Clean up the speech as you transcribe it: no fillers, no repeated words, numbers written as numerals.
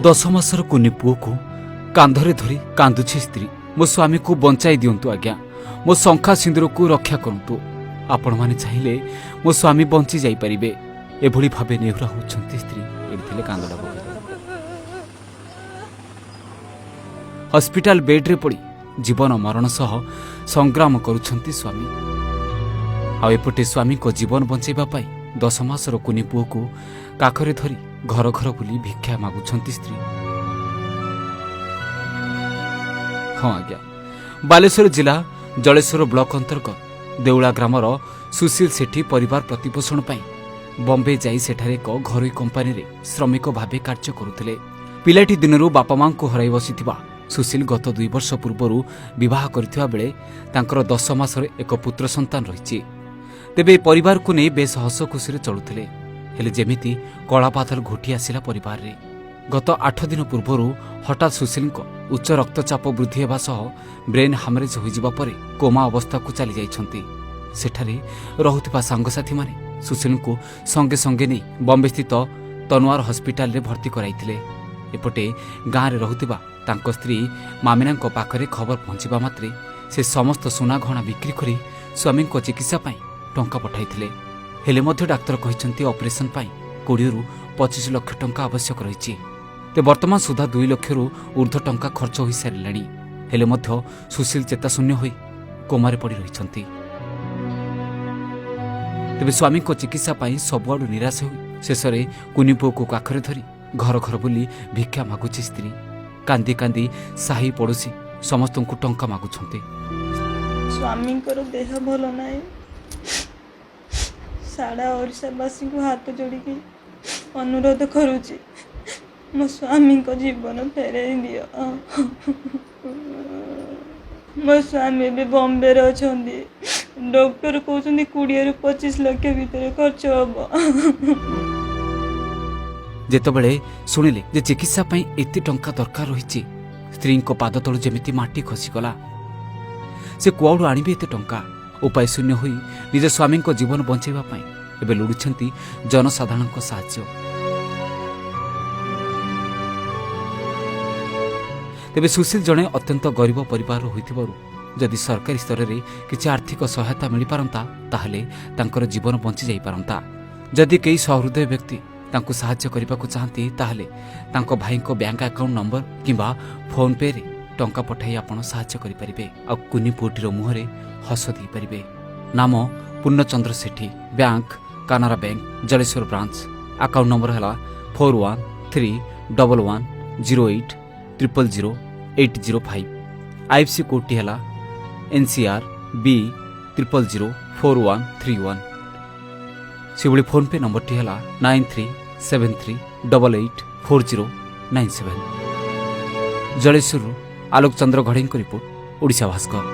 10 ମାସର କୁନି ପୁଅକୁ କାନ୍ଧରେ ଧରି କାନ୍ଦୁଛି ସ୍ତ୍ରୀ। ମୋ ସ୍ୱାମୀକୁ ବଞ୍ଚାଇ ଦିଅନ୍ତୁ ଆଜ୍ଞା, ମୋ ଶଙ୍ଖା ସିନ୍ଦୁରକୁ ରକ୍ଷା କରନ୍ତୁ। ଆପଣମାନେ ଚାହିଁଲେ ମୋ ସ୍ୱାମୀ ବଞ୍ଚି ଯାଇପାରିବେ। ଏଭଳି ଭାବେ ନେହୁରା ହେଉଛନ୍ତି ସ୍ତ୍ରୀ। ଏଠି ଥିଲେ କାନ୍ଦଟା ପକେଇ ହସ୍ପିଟାଲ ବେଡ୍ରେ ପଡ଼ି ଜୀବନ ମରଣ ସହ ସଂଗ୍ରାମ କରୁଛନ୍ତି ସ୍ୱାମୀ। ଆଉ ଏପଟେ ସ୍ୱାମୀଙ୍କ ଜୀବନ ବଞ୍ଚାଇବା ପାଇଁ 10 ମାସର କୁନି ପୁଅକୁ କାଖରେ ଧରି ଘର ଘର ବୁଲି ଭିକ୍ଷା ମାଗୁଛନ୍ତି ସ୍ତ୍ରୀ। ହଁ ଆଜ୍ଞା, ବାଲେଶ୍ୱର ଜିଲ୍ଲା ଜଳେଶ୍ୱର ବ୍ଲକ ଅନ୍ତର୍ଗତ ଦେଉଳା ଗ୍ରାମର ସୁଶୀଲ ସେଠୀ ପରିବାର ପ୍ରତିପୋଷଣ ପାଇଁ ବମ୍ବେ ଯାଇ ସେଠାରେ ଏକ ଘରୋଇ କମ୍ପାନୀରେ ଶ୍ରମିକ ଭାବେ କାର୍ଯ୍ୟ କରୁଥିଲେ। ପିଲାଟି ଦିନରୁ ବାପା ମାଙ୍କୁ ହରାଇ ବସିଥିବା ସୁଶୀଲ ଗତ 2 ବର୍ଷ ପୂର୍ବରୁ ବିବାହ କରିଥିବା ବେଳେ ତାଙ୍କର 10 ମାସର ଏକ ପୁତ୍ର ସନ୍ତାନ ରହିଛି। ତେବେ ଏ ପରିବାରକୁ ନେଇ ବେଶ ହସ ଖୁସିରେ ଚଳୁଥିଲେ। ହେଲେ ଯେମିତି କଳାବାଦଲ ଘୋଟି ଆସିଲା ପରିବାରରେ। ଗତ 8 ଦିନ ପୂର୍ବରୁ ହଠାତ୍ ସୁଶୀଲଙ୍କ ଉଚ୍ଚ ରକ୍ତଚାପ ବୃଦ୍ଧି ହେବା ସହ ବ୍ରେନ୍ ହାମରେଜ୍ ହୋଇଯିବା ପରେ କୋମା ଅବସ୍ଥାକୁ ଚାଲିଯାଇଛନ୍ତି। ସେଠାରେ ରହୁଥିବା ସାଙ୍ଗସାଥୀମାନେ ସୁଶୀଲଙ୍କୁ ସଙ୍ଗେ ସଙ୍ଗେ ନେଇ ବମ୍ବେସ୍ଥିତ ତନୱାର ହସ୍ପିଟାଲରେ ଭର୍ତ୍ତି କରାଇଥିଲେ। ଏପଟେ ଗାଁରେ ରହୁଥିବା ତାଙ୍କ ସ୍ତ୍ରୀ ମାମିନାଙ୍କ ପାଖରେ ଖବର ପହଞ୍ଚିବା ମାତ୍ରେ ସେ ସମସ୍ତ ସୁନାଗହଣା ବିକ୍ରି କରି ସ୍ୱାମୀଙ୍କ ଚିକିତ୍ସା ପାଇଁ ଟଙ୍କା ପଠାଇଥିଲେ। ହେଲେ ମଧ୍ୟ ଡାକ୍ତର କହିଛନ୍ତି, ଅପରେସନ୍ ପାଇଁ 20ରୁ 25 ଲକ୍ଷ ଟଙ୍କା ଆବଶ୍ୟକ ରହିଛି। ତେବେ ବର୍ତ୍ତମାନ ସୁଦ୍ଧା 2 ଲକ୍ଷରୁ ଉର୍ଦ୍ଧ୍ୱ ଟଙ୍କା ଖର୍ଚ୍ଚ ହୋଇସାରିଲାଣି। ହେଲେ ମଧ୍ୟ ସୁଶୀଲ ଚେତାଶୂନ୍ୟ ହୋଇ କୋମାରେ ପଡ଼ି ରହିଛନ୍ତି। ତେବେ ସ୍ୱାମୀଙ୍କ ଚିକିତ୍ସା ପାଇଁ ସବୁଆଡୁ ନିରାଶ ହୋଇ ଶେଷରେ କୁନି ପୁଅକୁ କାଖରେ ଧରି ଘର ଘର ବୁଲି ଭିକ୍ଷା ମାଗୁଛି ସ୍ତ୍ରୀ। କାନ୍ଦି କାନ୍ଦି ସାହି ପଡ଼ୋଶୀ ସମସ୍ତଙ୍କୁ ଟଙ୍କା ମାଗୁଛନ୍ତି। ସ୍ୱାମୀଙ୍କର ଦେହ ଭଲ ନାହିଁ। ସାରା ଓଡ଼ିଶାବାସୀଙ୍କୁ ହାତ ଯୋଡ଼ିକି ଅନୁରୋଧ କରୁଛି, ମୋ ସ୍ୱାମୀଙ୍କ ଜୀବନ ଫେରାଇ ଦିଅ। ମୋ ସ୍ୱାମୀ ଏବେ ବମ୍ବେରେ ଅଛନ୍ତି। ଡକ୍ଟର କହୁଛନ୍ତି, 20ରୁ 25 ଲକ୍ଷ ଭିତରେ ଖର୍ଚ୍ଚ ହବ। ଯେତେବେଳେ ଶୁଣିଲେ ଯେ ଚିକିତ୍ସା ପାଇଁ ଏତେ ଟଙ୍କା ଦରକାର ରହିଛି, ସ୍ତ୍ରୀଙ୍କ ପାଦ ତଳୁ ଯେମିତି ମାଟି ଖସିଗଲା। ସେ କୁଆଡ଼ୁ ଆଣିବେ ଏତେ ଟଙ୍କା? ଉପାୟ ଶୂନ୍ୟ ହୋଇ ନିଜ ସ୍ୱାମୀଙ୍କ ଜୀବନ ବଞ୍ଚାଇବା ପାଇଁ ଏବେ ଲୋଡ଼ୁଛନ୍ତି ଜନସାଧାରଣଙ୍କ ସାହାଯ୍ୟ। ତେବେ ସୁଶୀଲ ଜଣେ ଅତ୍ୟନ୍ତ ଗରିବ ପରିବାରର ହୋଇଥିବାରୁ ଯଦି ସରକାରୀ ସ୍ତରରେ କିଛି ଆର୍ଥିକ ସହାୟତା ମିଳିପାରନ୍ତା, ତାହେଲେ ତାଙ୍କର ଜୀବନ ବଞ୍ଚି ଯାଇପାରନ୍ତା। ଯଦି କେହି ସହୃଦୟ ବ୍ୟକ୍ତି ତାଙ୍କୁ ସାହାଯ୍ୟ କରିବାକୁ ଚାହାନ୍ତି, ତାହେଲେ ତାଙ୍କ ଭାଇଙ୍କ ବ୍ୟାଙ୍କ ଆକାଉଣ୍ଟ ନମ୍ବର କିମ୍ବା ଫୋନ୍ପେରେ ଟଙ୍କା ପଠାଇ ଆପଣ ସାହାଯ୍ୟ କରିପାରିବେ ଆଉ କୁନି ପୁଅଟିର ମୁହଁରେ ହସ ଦେଇପାରିବେ। ନାମ Purnachandra Sethi, bank Canara bank, Jaleswar branch. Account number ହେଲା 4131108000805। ଆଇଏଫ୍ଏସସି କୋଡ୍ଟି ହେଲା NCRB0004131। ସେଭଳି ଫୋନ୍ପେ ନମ୍ବରଟି ହେଲା 9373884097। ଜଳେଶ୍ୱରରୁ ଆଲୋକ ଚନ୍ଦ୍ର ଘଡ଼େଇଙ୍କ ରିପୋର୍ଟ, ଓଡ଼ିଶା ଭାସ୍କର।